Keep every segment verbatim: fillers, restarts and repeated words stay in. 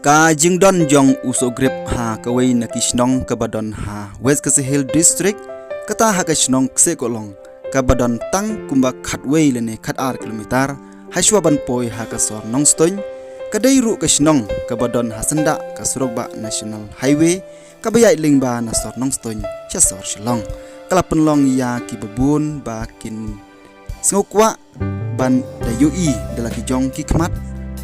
Ka jingdon jong u Sohgrip ha kawei na ki shnong kaba don ha West Khasi Hills District, kata ha ka shnong Ksehkohlong, kaba don tang kumba khatwei lane khatar kilometer, hashwa ban poi ha ka sor Nongstoiñ, ka dei ruh ka shnong kaba don ha syndah ka surok bah National Highway, kaba ïaid lyngba na sor Nongstoiñ sha sor Shillong. Ka la pynlong ïa kiba bun ba kin sngewkwah ban da ïohi da la ki jong ki khmat,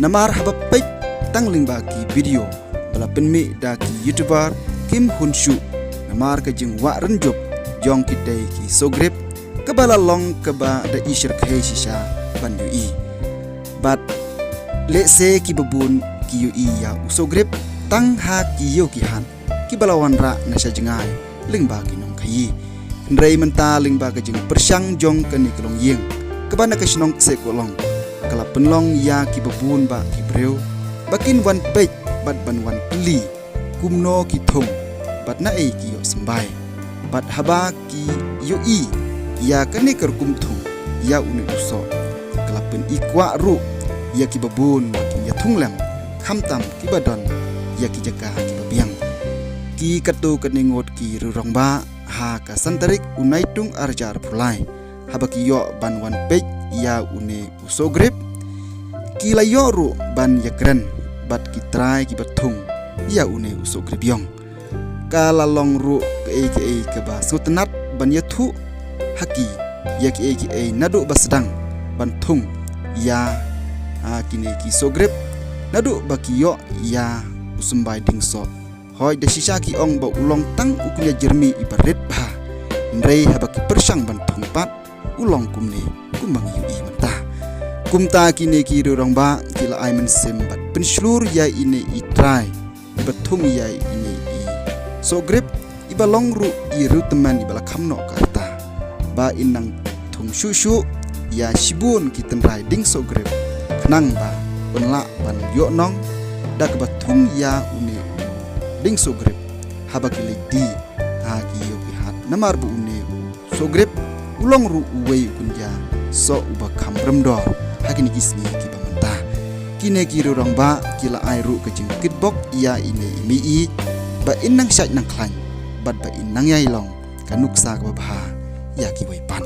namar haba peit tang lyngba ki video ba la pynmih da ki YouTuber kim hun shuh, namar ka jingwah rynjup jong kitei ki Sohgrip, kaba la long kaba da i shyrkhei shisha ban ïohi. Bad lehse kiba bun ki ïohi ïa u Sohgrip tang ha ki ïew ki hat kiba la wanrah na sha jngai lyngba ki nongkhaïi. Hynrei mynta lyngba ka jingpyrshang jong kane ka longïing kaba na ka shnong Ksehkohlong, ka la pynlong ïa kiba bun bah ki briew ba kin wan peit bad ban wan kylli kumno ki thung bad naei ki ïohsymbai. Bad haba ki ïohi ïa kane ka rukom thung ïa une u soh, ka la pyni kwah ruh ïa kiba bun ba kin ïathung lem, khamtam kiba don ïa ki jaka kiba biang. Ki katto katne ngut ki rangbah ha ka san tarik u Naitung arhajar arphew lai, haba ki ïoh ban wan peit ïa une u Sohgrip, ki la ïoh ruh ban ïakren bad ki trai kiba thung ïa une u Sohgrip ïong. Ka la long ruh kaei kaei kaba sngewtynnat ban ïathuh ha ki ïa kiei kiei naduh ba sdang ban thung ïa, ha, kine ki Sohgrip, naduh ba ki ïoh ïa u symbai dieng soh. Hooid, da shisha ki ong ba u long tang u kñia jyrmi iba rit bha. Hynrei haba ki pyrshang ban thung pat, u long kumne kumba ngi ïohi mynta. Kumta kine ki rangbah ki la ai mynsiem bad pynshlur ïa ine i trai iba thung ïa ine i Sohgrip, iba long ruh i riewtymmen iba la kham noh ka rta, ba in nang thung shuh shuh ïa shibun ki tynrai dieng Sohgrip, khnang ba un lah ban ïoh nong da kaba thung ïa une u dieng Sohgrip haba ki leit die ha ki ïew ki hat, namar ba une u Sohgrip u long ruh uwei u kñia soh uba kham rem dor ha kine ki sngi kiba mynta. Kine ki rangbah ki la ai ruh ka jingkitbok ïa ine i mei-ïeit ba in nang shait nang khlaiñ bad ba in nang ïai long ka nuksa kaba bha ïa kiwei pat.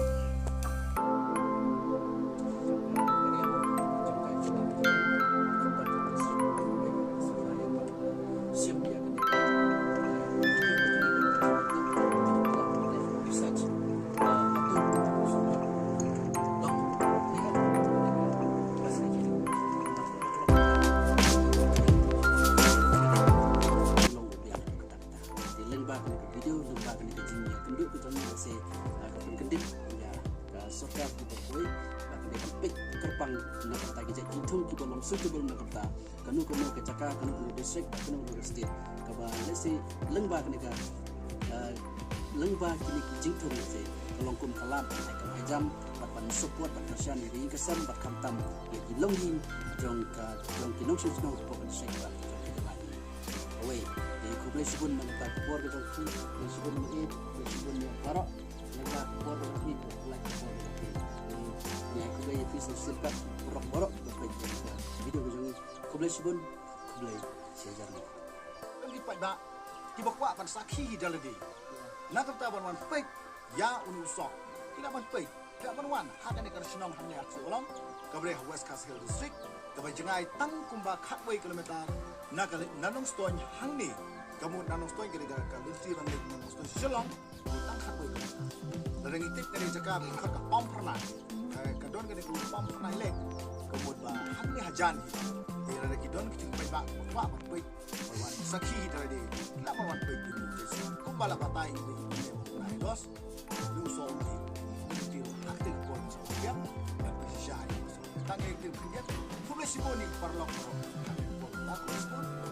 Te lyngba kane ka video, lyngba kane ka jingïakynduh ka jong ngi, lehse, ah, ka pynkyndit ïa ka sorkar kaba poi ba ka dei ban peit kyrpang na ka bynta ki jait jingthung kiba long suitable na ka bynta kano kano ka jaka, kano kano district, kano kano ka state. Kaba lehse lyngba kane ka, ah, lyngba kine ki jingthung, lehse ka long kum ka lad ban ai kam ai jam bad ban support, ban kyrshan ïa ka ïing ka sem bad khamtam ïa ki longïing jong ka, jong ki nongshong shnong hapoh ka district bad jong ka jylla. Awei, te khublei shibun na ka bor ka jong phi, khublei shibun na e, khublei shibun na baroh, na ka bor ka jong phi, khublei ka bor ka jong phi. Te, te khublei ïa phi sa shisien pat, baroh baroh, ba peit ïa ka video ka jong ngi. Khublei shibun, khublei shihajar nguh. Ki paidbah kiba kwah ban sakhi hi da lade, na ka bynta ban wan peit ïa une u soh, ki lah ban peit, ki lah ban wan ha kane ka shnong hangne ha Ksehkohlong, kaba dei ha West Khasi Hills District, kaba jngai tang kumba khatwei kilometer na ka leit na Nongstoiñ hangne. Ka mut na Nongstoiñ ka dei ka lynti ban leit na Nongstoiñ sha Shillong, ka mut tang khatwei kilometer. Lada ngi tip kane ka jaka ka khot ka Pamphyrnai, ka, ka don kane ka Pamphyrnai Lake, ka mut ba hangne hajan hi. Te lada ki don ki jingpaidbah kiba kwah ban peit, ban wan sakhi hi da lade, ki lah ban wan peit ïa une u soh. Kumba la batai ïa une u Pamphyrnai Dos, une u soh u dei, une u dei ha kata ka por u soh u biang, bad ba shisha ïa u soh. Tang ïa kata ka khyndiat, khublei shibun ïa ki paralok baroh, ha kata ka por ba khublei shibun.